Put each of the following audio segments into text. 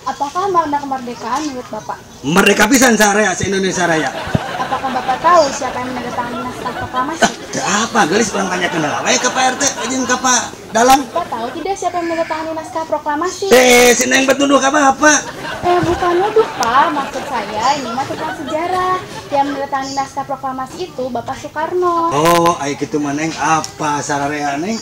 Apakah makna kemerdekaan menurut Bapak? Merdeka pisan sararea se-Indonesia Raya. Apakah Bapak tahu siapa yang menandatangani naskah proklamasi? Teu apa, geulis, urang tanyakeun heula we ka Pak RT jeung ka Pak Dalang. Bapak tahu tidak siapa yang menandatangani naskah proklamasi? Eh, si Neng bet nuduh ka Bapak. Eh, bukan nuduh, Pak. Maksud saya ini mah tentang sejarah. Yang menandatangani naskah proklamasi itu Bapak Soekarno. Oh, ai kitu mah, Neng, apa sararea, Neng?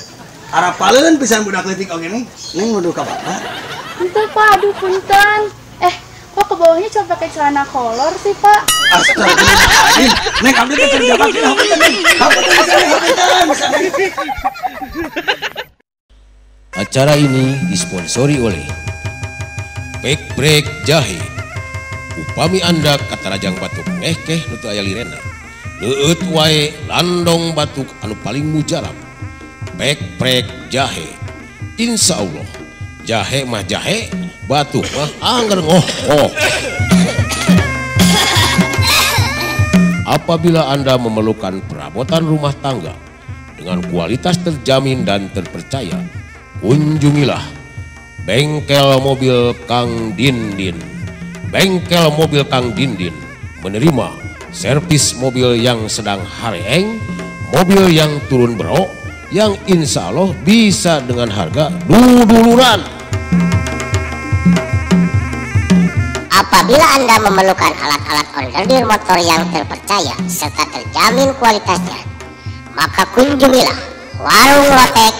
Arapaleun pisan budak leutik oge, Neng. Neng nuduh ka Bapak. Itu, Pak, aduh, punten. Eh, kok ke bawahnya cuma pakai celana kolor sih, Pak? Astagfirullahaladzim. Neng, abdi teh kerja bakti, hapunten, Neng. Hapunten bisa, Neng, hapunten, bisa, Neng. Acara ini disponsori oleh Pek Brek Jahe. Upami Anda katarajang batuk ngehkeh nu teu aya lirena. Leueut wae landong batuk anu paling mujarab. Pek Brek Jahe. Insya Allah jahe mah jahe, batuk mah angger ngoh oh. Apabila Anda memerlukan perabotan rumah tangga dengan kualitas terjamin dan terpercaya, kunjungilah Bengkel Mobil Kang Dindin. Bengkel Mobil Kang Dindin menerima servis mobil yang sedang hareeng, mobil yang turun berok, yang insya Allah bisa dengan harga duduluran. Apabila Anda memerlukan alat-alat onderdil motor yang terpercaya serta terjamin kualitasnya, maka kunjungilah Warung Lotek